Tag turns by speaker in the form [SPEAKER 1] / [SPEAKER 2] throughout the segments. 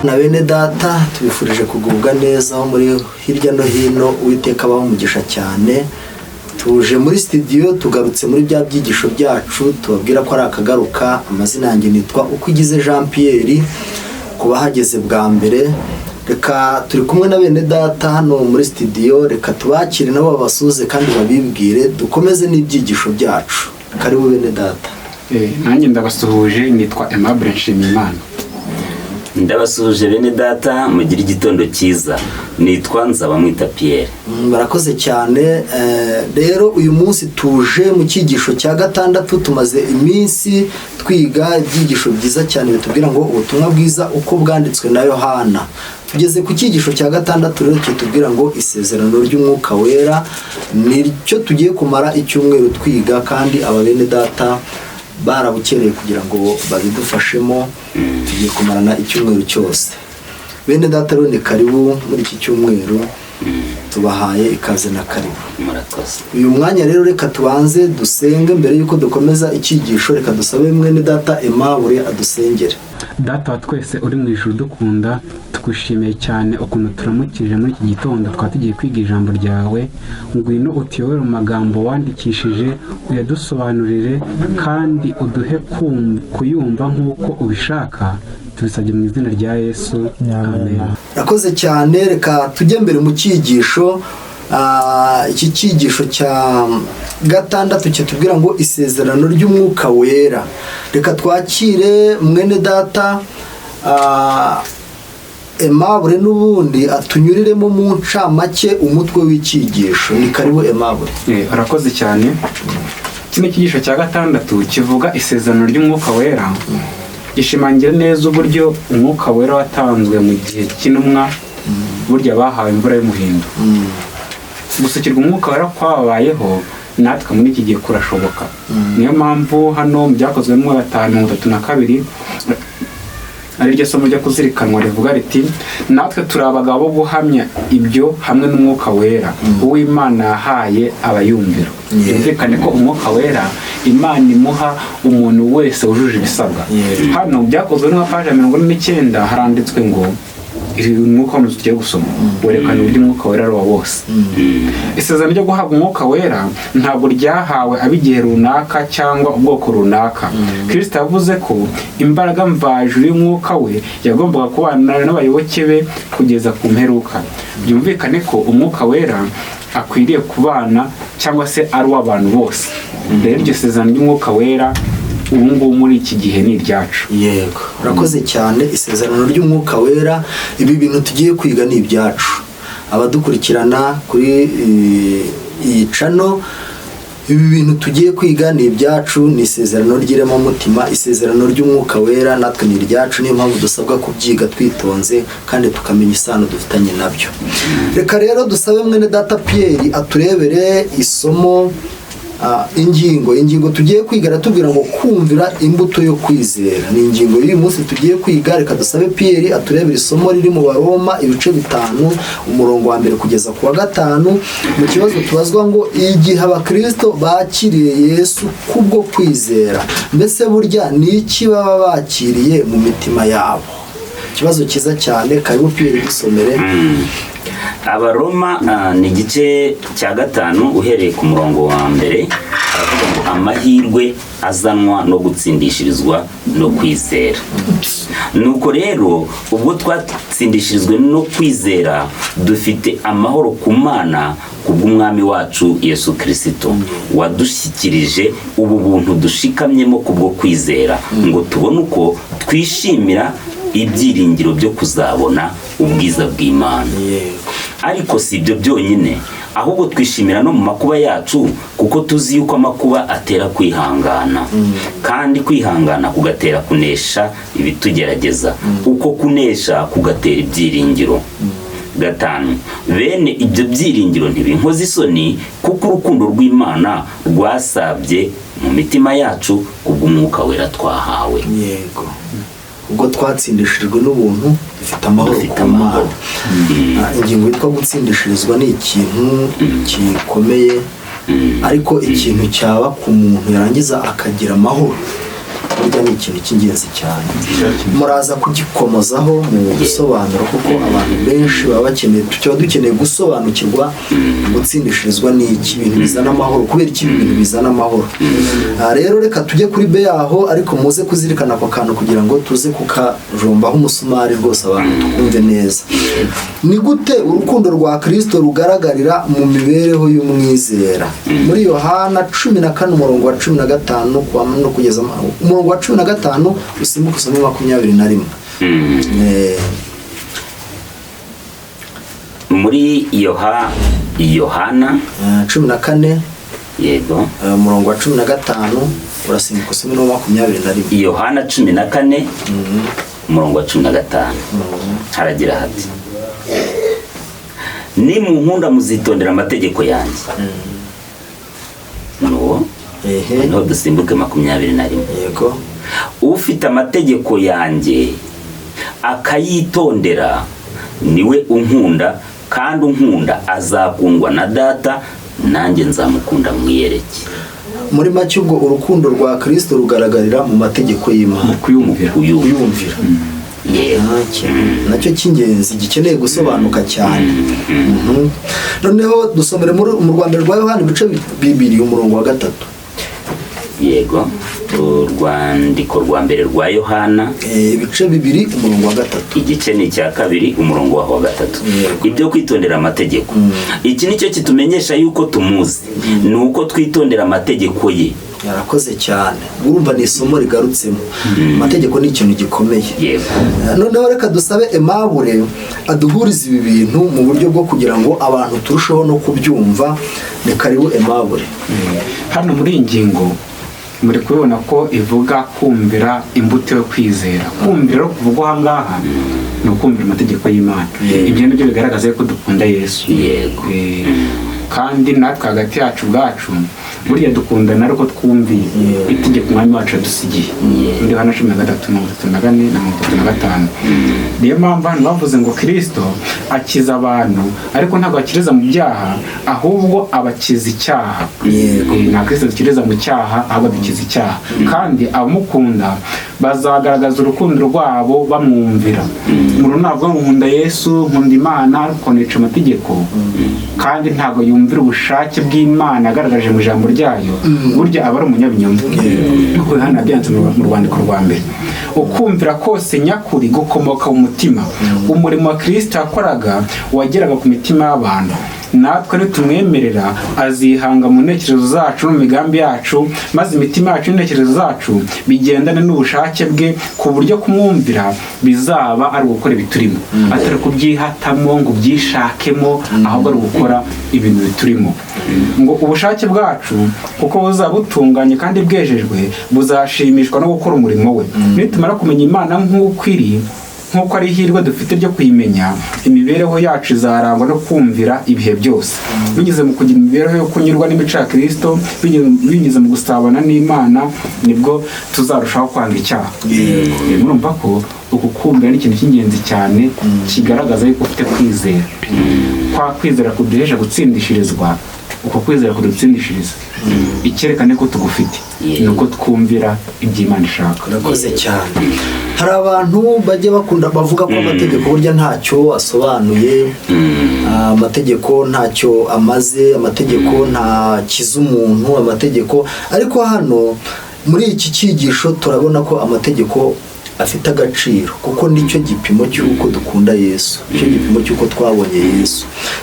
[SPEAKER 1] Na bene data, tubifurije kugubwa neza aho muri hirya no hino. Uwiteka abaho umugisha cyane. Tuje muri studio, tugarutse muri bya byigisho byacu tubabwira ko ari akagaruka. Amazina yanjye nitwa Ukwigize Jean Pierre, ku bahageze bwa mbere. Reka turi kumwe na bene data hano muri studio, reka tubakire nabo babasuhuze kandi babibwire, dukomeze n'ibyigisho byacu. Karibu bene data.
[SPEAKER 2] Nanjye ndabasuhuje, nitwa Aimable Nshimiyimana.
[SPEAKER 3] Ndabasuhuje bene data, mugire igitondo cyiza. Nitwa Nzabamwita Pierre.
[SPEAKER 1] Barakoze cyane. Rero uyu munsi tuje mu cyigisho cya gatandatu. Tumaze iminsi twiga ibyigisho byiza cyane bitubwira ngo ubutumwa bwiza uko bwanditswe na Yohana. Tugeze ku cyigisho cya gatandatu rero kitubwira ngo isezerano ry'umwuka wera, nicyo tugiye kumara icyumweru twiga, kandi aba bene data barabukereye kugira ngo babidufashemo. Tugiye kumarana icyumweru cyose. Bene data rero ni karibu muri iki cyumweru, tubahaye ikaze na karibu.
[SPEAKER 3] Murakoze.
[SPEAKER 1] Uyu mwanya rero reka tubanze dusenge mbere y'uko dukomeza icyigisho. Reka dusabe mwene data Aimable adusengere.
[SPEAKER 2] Data wa twese uri mu ijuru dukunda, tugushimiye cyane ukuntu turamukije muri iki gitondo, twaba tugiye kwiga ijambo ryawe. Ngwino utuyobore mu magambo wandikishije, uyadusobanurire kandi uduhe kuyumva nk'uko ubishaka. Tubisabye mu izina rya Yesu, amen.
[SPEAKER 1] Rakoze cyane. Reka tujye mbere mu cyigisho. Iki cyigisho cya gatandatu kitubwira ngo isezerano ry'umwuka wera. Reka twakire mwene data Aimable n'ubundi atunyuriremo mu ncamake umutwe w'icyigisho. Ni karibu Aimable.
[SPEAKER 2] Urakoze cyane. Kino cyigisho cya gatandatu kivuga isezerano ry'umwuka wera, gishimangira neza uburyo umwuka wera watanzwe mu gihe cy'intumwa, burya bahawe imvura y'umuhindo. Gusukirwa umwuka wera kwabayeho, natwe muri iki gihe kurashoboka. Niyo mpamvu hano mu Byakozwe mu 5:32, ari ryo somo ryo kuzirikanwa, rivuga riti: "Natwe turi abagabo bo guhamya ibyo hamwe n'umwuka wera uw'Imana yahaye abayumvira." Byumvikane ko umwuka wera Imana imuha umuntu wese wujuje ibisabwa. Hano Byakozwe nka paji 49 haranditswe ngo iri mwuka w'umuntu tugiye gusoma werekana uburyo umwuka wera ari uwa bose. Isezerano ryo guhabwa umwuka wera ntabwo ryahawe ab'igihe runaka cyangwa ubwoko runaka. Kirisita yavuze ko imbaraga mvajuru y'umwuka we yagombaga kubana n'abayoboke be kugeza ku mperuka. Byumvikane ko umwuka wera akwiriye kubana cyangwa se ari uw'abantu bose. Rero iryo sezerano ry'umwuka wera ubu ngubu muri iki gihe ni iryacu.
[SPEAKER 1] Yego, urakoze cyane. Isezerano ry'umwuka wera, ibi bintu tugiye kwiga ni ibyacu. Abadukurikirana kuri iyi channel, ibi bintu tugiye kwiga ni ibyacu, ni isezerano ry'iremamutima. Isezerano ry'umwuka wera natwe ni iryacu, niyo mpamvu dusabwa kubyiga twitonze kandi tukamenya isano dufitanye nabyo. Reka rero dusabe mwene data Pierre aturebere isomo. Ingingo tugiye kwiga aratubwira ngo kumvira imbuto yo kwizera, ni ingingo y'uyu munsi tugiye kwiga. Reka dusabe Pierre aturebere isomo riri mu Baroma ibice 5, umurongo wa 1 kugeza ku wa 5, mu kibazo tubazwa ngo igihe abakristo bakiriye Yesu kubwo kwizera, mbese burya ni iki baba bakiriye mu mitima yabo? Ikibazo cyiza cyane. Karibu Pierre, dusomere.
[SPEAKER 3] Abaroma ni igice cya 5, uhereye ku murongo wa 1, aravuga ngo amahirwe azanwa no gutsindishirizwa no kwizera. Nuko rero ubwo twatsindishirijwe no kwizera, dufite amahoro ku Mana kubw'Umwami wacu Yesu Kirisito, wadushyikirije ubu buntu dushikamyemo kubwo kwizera, ngo tubone uko twishimira ibyiringiro byo kuzabona ubwiza bw'Imana. Ariko si ibyo byonyine, ahubwo twishimira no mu makuba yacu, kuko tuzi yuko amakuba atera kwihangana, kandi kwihangana kugatera kunesha ibitugerageza, uko kunesha kugatera ibyiringiro. 5, bene ibyo byiringiro ntibinkoza isoni, kuko urukundo rw'Imana rwasabye mu mitima yacu kubw'umwuka wera twahawe.
[SPEAKER 1] Yego, ubwo twatsindishirijwe n'ubuntu dufite amahoro
[SPEAKER 3] Dufite
[SPEAKER 1] ku
[SPEAKER 3] amahoro.
[SPEAKER 1] Mana. Ingingo yitwa gutsindishirizwa ni ikintu gikomeye, ariko ikintu cyaba ku muntu yarangiza akagira amahoro. Burya ni ikintu cy'ingenzi cyane, muraza kugikomozaho mu gusobanura, kuko abantu benshi baba bakeneye, tuba dukeneye gusobanukirwa gutsindishirizwa ni iki, ibintu bizana amahoro, kubera iki ibi bintu bizana amahoro. Rero reka tujye kuri be yaho, ariko muze kuzirikana ako kantu kugira ngo tuze kukajombaho umusumari rwose, abantu tukumve neza. Ni gute urukundo rwa Kristo rugaragarira mu mibereho y'umwizera? Muri Yohana 14, umurongo wa 15 no kugeza umurongo wa 15, usimbuke usome 21.
[SPEAKER 3] Muri Yohana
[SPEAKER 1] 14.
[SPEAKER 3] Yego.
[SPEAKER 1] Umurongo wa 15, urasimbuka usome no 21.
[SPEAKER 3] Yohana 14, umurongo wa 15, haragira hati: "Nimunkunda muzitondera amategeko yanjye." Nuwo. Noneho dusimbuke 21.
[SPEAKER 1] Yego.
[SPEAKER 3] "Ufite amategeko yanjye akayitondera niwe unkunda, kandi unkunda azakundwa na Data, nanjye nzamukunda mwiyereke."
[SPEAKER 1] Muri make, ubwo urukundo rwa Kristo rugaragarira mu mategeko y'Imana.
[SPEAKER 2] Kuyumvira.
[SPEAKER 1] Kuyumvira.
[SPEAKER 3] Yego.
[SPEAKER 1] Nacyo cy'ingenzi gikeneye gusobanuka cyane. Noneho dusomere mu Rwanda rwa Yohana, ibice 2, umurongo wa 3.
[SPEAKER 3] Yego, urwandiko rwa mbere rwa Yohana.
[SPEAKER 1] Ibice 2, umurongo wa 3.
[SPEAKER 3] Igice ni icya 2, umurongo waho wa 3.
[SPEAKER 1] Yego.
[SPEAKER 3] Ibyo kwitondera amategeko: "Iki nicyo kitumenyesha yuko tumuzi, ni uko twitondera amategeko ye."
[SPEAKER 1] Yarakoze cyane. Urumva ni isomo rigarutsemo, amategeko ni ikintu gikomeye.
[SPEAKER 3] Yego.
[SPEAKER 1] Noneho reka dusabe Aimable aduhurize ibi bintu mu buryo bwo kugira ngo abantu turusheho no kubyumva. Ni karibu, Aimable.
[SPEAKER 2] Hano muri iyi ngingo muri kubibona ko ivuga kumvira, imbuto yo kwizera. Kumvira rero kuvugwa aha ngaha ni ukumvira amategeko y'Imana. Ibyo ni byo bigaragaza ko dukunda Yesu. Kandi natwe hagati yacu ubwacu burya dukundana ari uko twumviye itegeko Umwami wacu yadusigiye muri Yohana 13, 34 na 35. Niyo mpamvu hano bavuze ngo Kirisito akiza abantu, ariko ntabwo akiriza mu byaha, ahubwo abakiza icyaha. Nta Kirisito dukiriza mu cyaha, ahubwo dukiza icyaha. Kandi abamukunda bazagaragaza urukundo rwabo bamwumvira. Umuntu ntabwo ngo nkunda Yesu, nkunda Imana, ariko nica amategeko, kandi ntabwo yumvira ubushake bw'Imana yagaragaje mu ijambo ryayo, burya aba ari umunyabinyoma, nk'uko Yohana yabyanditse mu rwandiko rwa mbere. Ukumvira kose nyakuri gukomoka mu mutima. Umurimo wa Kirisito yakoraga wageraga ku mitima y'abantu. Natwe nitumwemerera, azihanga mu ntekerezo zacu no mu migambi yacu, maze imitima yacu n'intekerezo zacu bigendane n'ubushake bwe, ku buryo kumwumvira bizaba ari ugukora ibiturimo, atari kubyihatamo ngo ubyishakemo, ahubwo ari ugukora ibintu biturimo. Ngo ubushake bwacu, kuko buzaba butunganye kandi bwejejwe, buzashimishwa no gukora umurimo we. Nitumara kumenya Imana nk'uko iri, nk'uko ari ihirwe dufite ryo kuyimenya, imibereho yacu izarangwa no kumvira ibihe byose, binyuze mu kugira imibereho yo kunyurwa n'imico ya Kirisito, binyuze mu gusabana n'Imana, nibwo tuzarushaho kwanga icyaha. Murumva ko uku kumvira ni ikintu cy'ingenzi cyane kigaragaza yuko ufite kwizera. Kwa kwizera kuduhesha gutsindishirizwa, uko kwizera kudutsindishiriza, icyerekane ko tugufite ni uko twumvira ibyo Imana ishaka.
[SPEAKER 1] Urakoze cyane. Hari abantu bajya bakunda bavuga ko amategeko burya ntacyo asobanuye, amategeko ntacyo amaze, amategeko ntakiza umuntu, amategeko. Ariko hano muri iki cyigisho turabona ko amategeko afite agaciro, kuko nicyo gipimo cy'uko dukunda Yesu, nicyo gipimo cy'uko twabonye Yesu.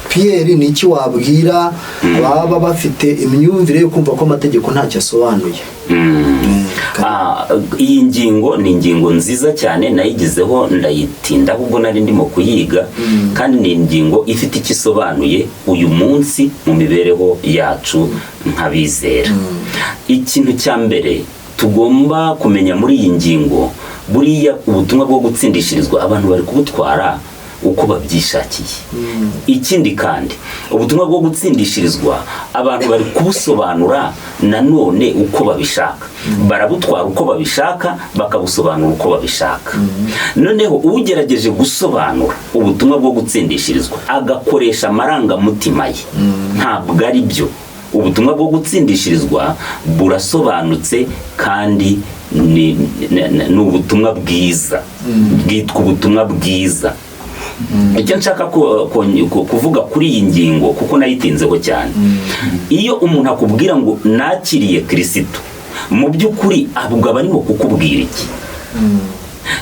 [SPEAKER 1] Pierre, ni iki wabwira ababa bafite imyumvire yo kumva ko amategeko ntacyo asobanuye?
[SPEAKER 3] Iyi ngingo ni ingingo nziza cyane, nayigizeho ndayitinda ahubwo nari ndimo kuyiga, kandi ni ingingo ifite icyo isobanuye uyu munsi mu mibereho yacu nk'abizera. Ikintu cya mbere tugomba kumenya muri iyi ngingo, buriya ubutumwa bwo gutsindishirizwa abantu bari kubutwara uko babyishakiye. Ikindi kandi, ubutumwa bwo gutsindishirizwa abantu bari kubusobanura nanone uko babishaka, barabutwara uko babishaka, bakabusobanura uko babishaka. Noneho ugerageje gusobanura ubutumwa bwo gutsindishirizwa agakoresha amarangamutima ye, ntabwo ari byo. Ubutumwa bwo gutsindishirizwa burasobanutse kandi ni ubutumwa bwiza, bwitwa ubutumwa bwiza. Icyo nshaka kuvuga kuri iyi ngingo, kuko nayitinzeho cyane, iyo umuntu akubwira ngo nakiriye Kristo, mu by'ukuri abwo aba arimo kukubwira iki?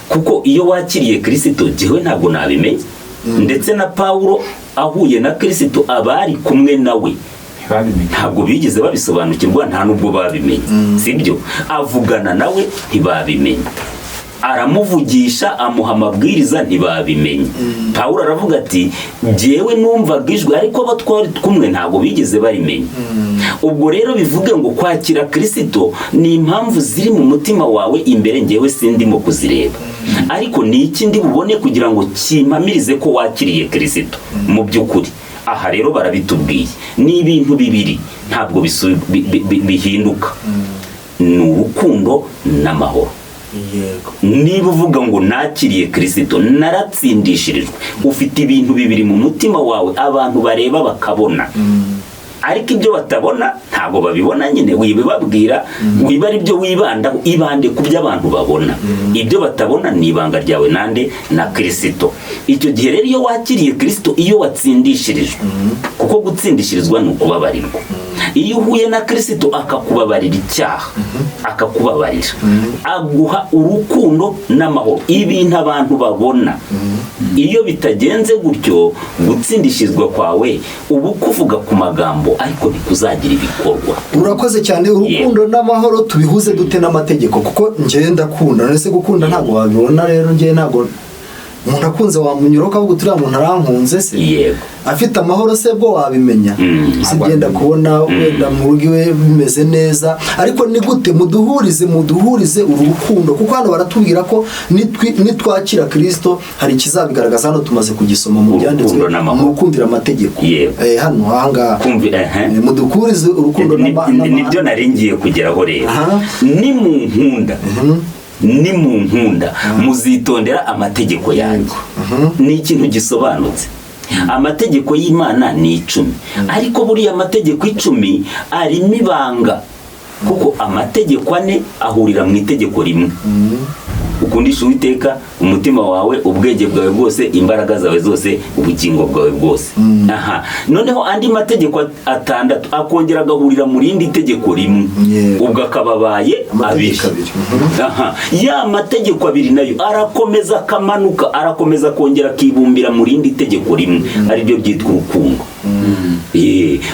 [SPEAKER 3] Kuko iyo wakiriye Kristo, jyewe ntabwo nabimenye, ndetse na Pawulo ahuye na Kristo abari kumwe nawe ntabwo bigeze babisobanukirwa, nta nubwo babimenye, sibyo? Avugana nawe ntibabimenye, aramuvugisha amuha amabwiriza ntibabimenye. Pawulo aravuga ati jyewe numvaga ijwi, ariko abo twari kumwe ntabwo bigeze barimenya. Ubwo rero bivuge ngo kwakira Kristo ni impamvu ziri mu mutima wawe imbere, njyewe sindimo kuzireba, ariko ni iki ndi bubone kugira ngo kimpamirize ko wakiriye Kristo mu by'ukuri? Aha rero barabitubwiye, ni ibintu bibiri ntabwo bihinduka, ni urukundo n'amahoro. Niba uvuga ngo nakiriye Kristo, naratsindishirijwe, ufite ibintu bibiri mu mutima wawe abantu bareba bakabona, ariko ibyo batabona ntabwo babibona nyine. Wibibabwira, wiba ari byo wibandaho, ibande ku byo abantu babona. Ibyo batabona ni ibanga ryawe nande na Kristo. Icyo gihe rero iyo wakiriye Kristo, iyo watsindishirijwe, kuko gutsindishirizwa ni ukubabarirwa, iyo uhuye na Kristo akakubabarira icyaha, akakubabarira, aguha urukundo n'amahoro, ibintu abantu babona. Iyo bitagenze gutyo, gutsindishirizwa kwawe ubu kuvuga ku magambo, ariko ntikuzagira ibikorwa.
[SPEAKER 1] Urakoze cyane. Urukundo n'amahoro tubihuze dute n'amategeko? Kuko njye ndakunda, none gukunda ntabwo wabibona. Rero njye ntabwo umuntu akunze wamunyura ukavuga uti uriya muntu arankunze se,
[SPEAKER 3] yego
[SPEAKER 1] afite amahoro se bwo wabimenya? Si byenda kubona wenda mu rugo iwe bimeze neza, ariko ni gute muduhurize uru rukundo? Kuko hano baratubwira ko nitwakira Kristo hari ikizabigaragaza. Hano tumaze kugisoma mu byanditswe, mu kumvira amategeko. Hano ahangaha mudukurize urukundo n'amahoro,
[SPEAKER 3] nibyo nari ngiye kugeraho. Rero ni mu nkunda, ni mu nkunda muzitondera amategeko yanjye. Ni ikintu gisobanutse. Amategeko y'Imana ni 10, ariko buriya amategeko 10 arimo ibanga, kuko amategeko 4 ahurira mu itegeko rimwe. Ukundisha Uwiteka umutima wawe, ubwenge bwawe bwose, imbaraga zawe zose, ubugingo bwawe bwose. Aha noneho andi mategeko 6 akongera agahurira mu rindi tegeko rimwe, ubwo akababaye abiri. Aha ya mategeko 2 nayo arakomeza akamanuka, arakomeza akongera akibumbira mu rindi tegeko rimwe, ari byo byitwa urukundo.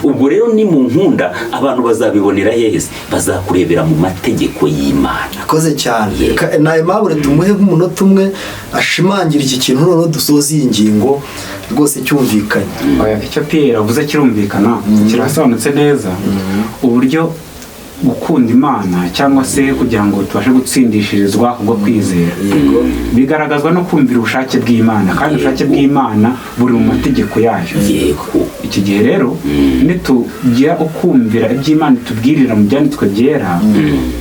[SPEAKER 3] Ubwo rero ni mu nkunda abantu bazabibonera hehe? Bazakurebera mu mategeko y'Imana.
[SPEAKER 1] Akoze cyane. Na Aimable tumuhe nk'umunota umwe ashimangira iki kintu, noneho dusoze iyi ngingo rwose cyumvikanye.
[SPEAKER 2] Icyo Pierre avuze kirumvikana, kirasobanutse neza. Uburyo gukunda Imana cyangwa se kugira ngo tubashe gutsindishirizwa kubwo kwizera bigaragazwa no kumvira ubushake bw'Imana, kandi ubushake bw'Imana buri mu mategeko yayo. Iki gihe rero nitugira ukumvira iby'Imana itubwirira mu byanditswe byera,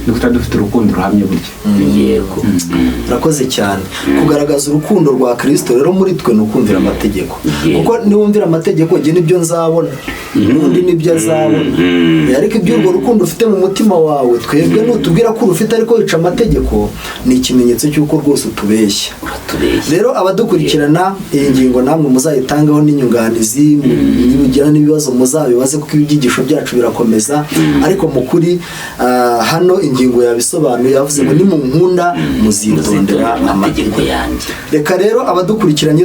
[SPEAKER 2] niko tuba dufite urukundo ruhamye burya.
[SPEAKER 3] Yego,
[SPEAKER 1] urakoze cyane. Kugaragaza urukundo rwa Kristo rero muri twe ni ukumvira amategeko, kuko niwumvira amategeko njye nibyo nzabona, n'undi nibyo azabona. Ariko iby'urwo rukundo ufite mu mutima wawe, twebwe nutubwira ko urufite ariko wica amategeko, ni ikimenyetso cy'uko rwose utubeshya. Rero abadukurikirana iyi ngingo namwe muzayitangaho n'inyunganizi, nimugira n'ibibazo muzabibaze, kuko ibyigisho byacu birakomeza. Ariko mu kuri hano ingingo yabisobanuye, yavuze ngo ni mu nkunda muzitondera amategeko
[SPEAKER 3] yanjye.
[SPEAKER 1] Reka rero abadukurikiranye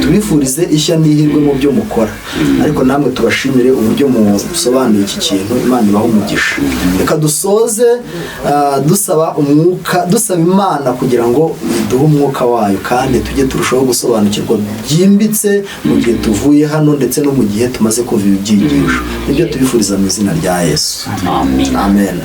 [SPEAKER 1] tubifurize ishya n'ihirwe mu byo mukora, ariko namwe tubashimire uburyo musobanuye iki kintu. Imana ibahe umugisha. Reka dusoze dusaba umwuka, dusaba Imana kugira ngo iduhe umwuka wayo, kandi tujye turushaho gusobanukirwa byimbitse mu gihe tuvuye hano ndetse no mu gihe tumaze kuva ibi byigisho. Nibyo tubifuriza mu izina rya Yesu.
[SPEAKER 3] Amen.
[SPEAKER 1] Amen.